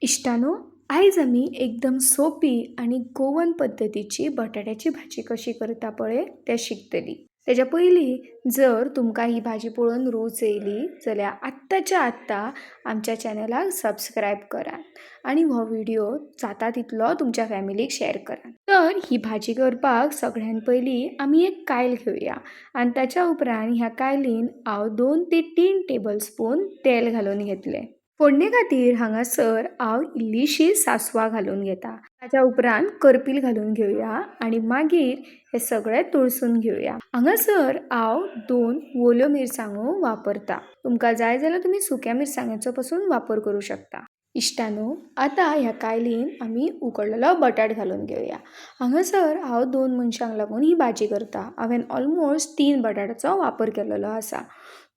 इश्टानो, आयज आमी एकदम सोपी आनी गोवन पद्दतीची बटाट्याची भाजी कशी करता पळय तें शिकतली. तेज्या पयलीं जर तुमकां ही भाजी पळोवन रूच येयली जाल्यार आत्ताच्या आत्तां आमच्या चॅनलाक सबस्क्रायब करात आनी हो व्हिडियो जाता तितलो तुमच्या फॅमिलीक शेअर करात. तर ही भाजी करपाक सगळ्यान पयलीं आमी एक कायल घेवया आनी ताच्या उपरांत ह्या कायलीन हांव 2 ते 3 टेबल स्पून तेल घालून घेतलें. फोडणे खातीर हांगासर हांव इल्लीशी सासवां घालून घेता. ताच्या उपरांत करपील घालून घेवया आनी मागीर हें सगळें तळसून घेवया. हांगासर हांव 2 ओल्यो मिरसांगो वापरता. तुमकां जाय जाल्यार तुमी सुक्या मिरसांग्याचो पसून वापर करूं शकता. इश्टानो, आतां ह्या कायलीन आमी उकडलेलो बटाट घालून घेवया. हांगासर हांव 2 मनशांक लागून ही भाजी करता. हांवें ऑलमोस्ट 3 बटाट्याचो वापर केलेलो आसा.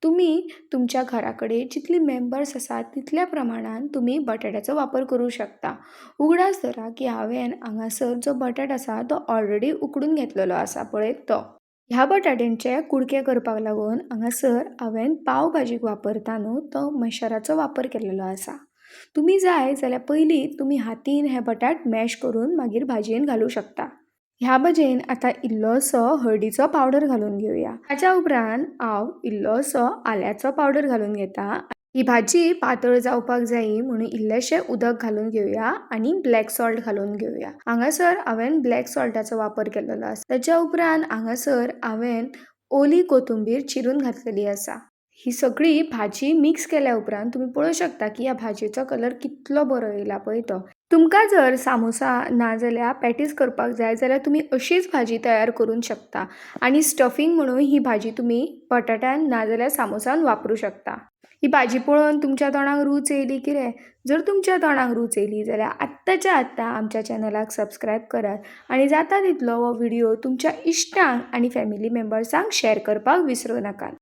तुमी तुमच्या घरा कडेन जितली मेंबर्स आसात तितल्या प्रमाणान तुमी बटाट्याचो वापर करूं शकता. उगडास धरा की हांवें हांगासर जो बटाट आसा तो ऑलरेडी उकडून घेतलेलो आसा पळय तो. ह्या बटाट्यांचे कुडके करपाक लागून हांगासर हांवें पाव भाजीक वापरता न्हू तो मशराचो वापर केलेलो आसा. तुमी जाय जाल्यार पयलीं तुमी हातीन हे बटाट मॅश करून मागीर भाजयेन घालूं शकता. ह्या भाजयेन आतां इल्लोसो हळदीचो पावडर घालून घेवया. ताच्या उपरांत हांव इल्लोसो आल्याचो पावडर घालून घेता. ही भाजी पातळ जावपाक जायी म्हणून इल्लेशें उदक घालून घेवया आनी ब्लॅक सॉल्ट घालून घेवया. हांगासर हांवें ब्लॅक सॉल्टाचो वापर केलेलो आसा. ताच्या उपरांत हांगासर हांवें ओली कोथुंबीर चिरून घातलेली आसा. ही सगळी भाजी मिक्स केल्या उपरांत तुमी पळोवंक शकता की ह्या भाजयेचो कलर कितलो बरो येयला पळय तो. तुमकां जर सामोसा ना जाल्यार पॅटीस करपाक जाय जाल्यार तुमी अशीच भाजी तयार करूंक शकता आनी स्टफींग म्हणून ही भाजी तुमी बटाट्यान ना जाल्यार सामोसान वापरूं शकता. ही भाजी पळोवन तुमच्या तोंडाक रूच येयली कितें? जर तुमच्या तोंडाक रूच येयली जाल्यार आत्ताच्या आत्तां आमच्या चॅनलाक सबस्क्रायब करात आनी जाता तितलो हो व्हिडियो तुमच्या इश्टांक आनी फॅमिली मेंबर्सांक शेअर करपाक विसरूं नाकात.